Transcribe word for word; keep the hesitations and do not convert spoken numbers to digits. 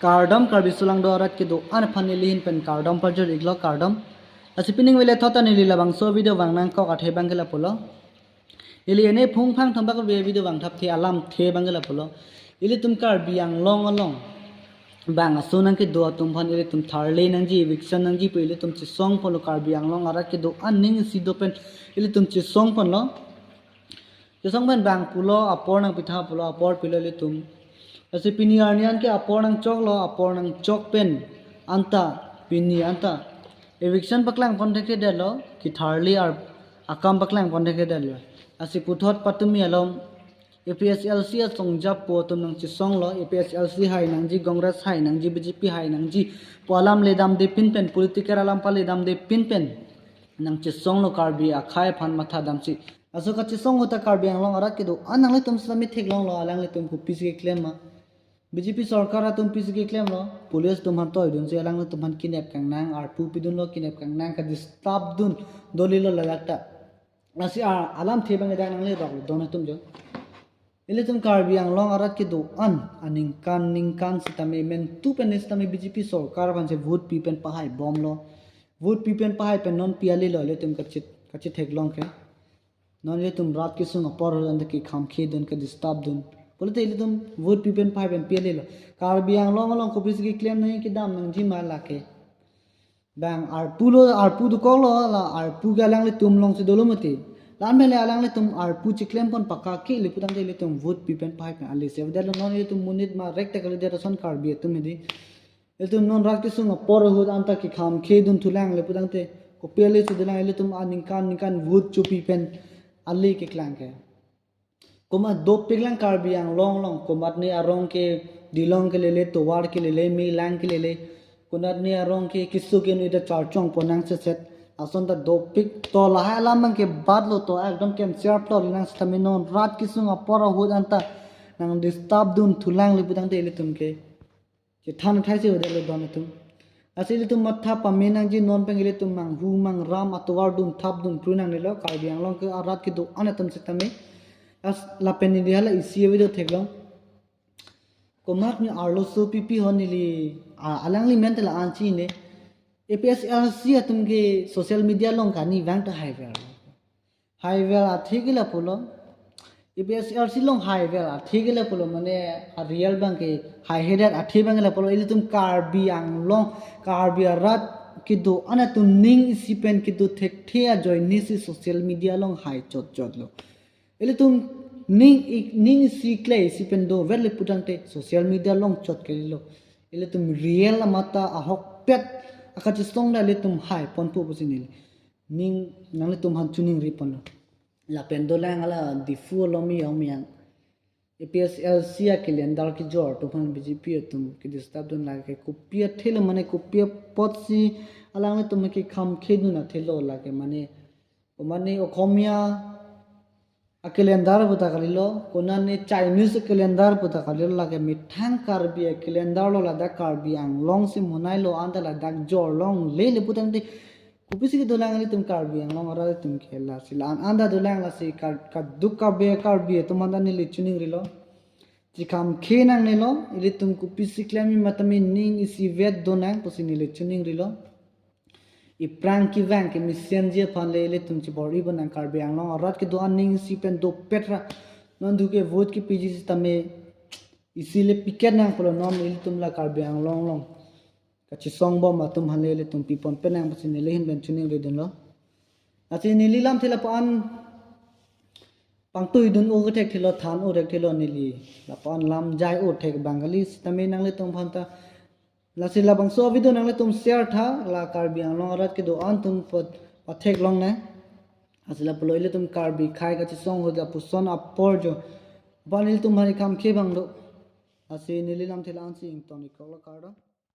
Kardom Karbi sulangdo arat kedo-an aphan neli ahin pen kardom pajir-iklo, kardom. Lasi pining vele thot ta neli labangso video vang nangkok athe abang ke lapulo. Neli ene phung phang thom bak video vang thapthe alamthe abang ke lapulo. Ilitum Karbi Anglong along bang aso nangkedo atum aphan ilitum tharle nangji, eviction nangji pu ilitum chesong ponlo, Karbi Anglong arat kedo-an ning isi do pen ilitum chesong ponlo. Chesong pen bang pulo, apor nangpitha pulo, apor pilo ilitum. Lasi pini arni an ke apor nangchoklo, apor nangchok pen anta pini anta eviction paklang pon thekthedetlo, kitharle ar akam paklang pon thekthedetlo. Lasi puthot patumi along A P H L C asong japo atum nangchesonglo, A P H L C hai nangji, Congress hai nangji, B J P hai nangji pu alam ledamde pin pen, political alam paledamde pin pen nangchesonglo Karbi akhei aphan matha damsi. Laso kachesong ahut ta Karbi Anglong arat kedo-an nanglitum sitame theklonglo, alanglitum kopisi keklem ma. B J P sorkar atum pisi keklemlo, police atum aphan toidunsi alanglitum aphan kinep kangnang, arpu pidunlo, kinep kangnang, ka-disturb dun, dolilo ladak ta. Lasi a, alamthe abang dak nangleroklo don atum jo. Ilitum Karbi Anglong arat kedo-an aningkan ningkan sitame mentu pen sitame B J P sorkar aphansi vote pi pen pahai bomlo. Vote pi pen pahai pen non pi alilo ilitum kachi, kachitheklong ke. Non ilitum rat kesung apor ahut anta kekham khedun, ka-disturb dun. Pulote ilitum vote pi pen pahai pen pi alilo. Karbi Anglong along kopisi keklem nangji kedam nangji ma lake. Bang arpulo, arpu dokoklo, la arpu ke alanglitum alongsi dolo mati. La-an pen le alanglitum arpu chiklem pon pakake le putangte ilitum vote pi pen pahai pen ale si. Avedet lo non ilitum monit ma rek ta kalidet ason Karbi atum hedi. Ilitum non rat kesung apor ahut anta kekham khedun thulang le putangte kopi ale si dolang, ilitum aningkan ningkan vote chopi pen ale keklang ke. Komat dopiklang Karbi Anglong along, komatne arong ke dilong kelele, tovar kelele, melang kelele. Komatne arong ke keso ke-un ida charchong pon nangseset. Ason ta dopik, to lahai alam abang ke batlo, to ekdom kemsiar plot nang sitame non rat kesung apor ahut anta nang-disturb dun thulang le putangte ilitum ke chethan thai si avedet lo don atum. Lasi ilitum matha pame nangji, non pen ilitum manghu mangram atovar dun thap dun pru nangnelo, Karbi Anglong ke arat kedo-an atum sitame. As lapen neli hala isi video theklong. Komatne arloso pipi ho neli, a, alangli mente la-an chine. A P H L C atum ke social media along kani vang ta haiver. Haiver athe ke lapulo. A P H L C along haiver athe ke lapulo, mane a-real abang ke haihedet athe abang ke lapulo. Ilitum Karbi Anglong, Karbi arat kedo-an atum ning isi pen kedo thekthe ajoine si social media along hai chot chotlo. Ilitum ning ik-, ning isi kle isi pen dover le putangte social media along chot kalilo. Ilitum real amat ta ahokpet akachesong ta ilitum hai ponpo pusi neli ning nanglitum aphan choningri ponlo. Lapen dolang hala Diphu along mi yong miyang A P H L C a-calendar kejor atum aphan B J P atum ke-disturb dun lake, kopi athelo mane kopi apotsi alanglitum kekham khedun athelo lake, mane komatne Okhomia a-calendar pu ta kalilo, konatne Chinese a-calendar pu ta kalilo, lake methang Karbi a-calendar lo, ladak Karbi Anglong si monailo anta ladak jorlongle le putangte kopisi kedolang ilitum Karbi Anglong arat atum ke. Lasi la-an anta dolang, lasi ka-, kaduk Karbi, Karbi atum anta neli choningrilo. Chikham khe nangnelo, ilitum kopisi klemji matame ning isi vet donang pusi neli choningrilo. Iphrang kevang kemesenji aphan le ilitum chibor-i bonang, Karbi Anglong arat kedo-an ning isi pen dopet ra. Non duke vote kepiji sitame isi le piket nang pulo, non ilitum la Karbi Anglong along kachesong bom atum aphan le ilitum pipon penang pusi neli ahin pen choningri dunlo. Lasi neli lamthe lapu-an pangtui dun-o thekthelo, than-o thekthelo neli. Lapu-an lam jai-o thek abang kali sitame nanglitum aphan ta. Lasi labangso video nanglitum share tha, la Karbi Anglong arat kedo-an atum apot patheklongnang. Lasi lapulo ilitum Karbi akhei kachesong ahut lapuson apor jo. Aphan ilitum hari kham khe bang do. Lasi neli lamthe la-ansi ington-ikoklo, kardom.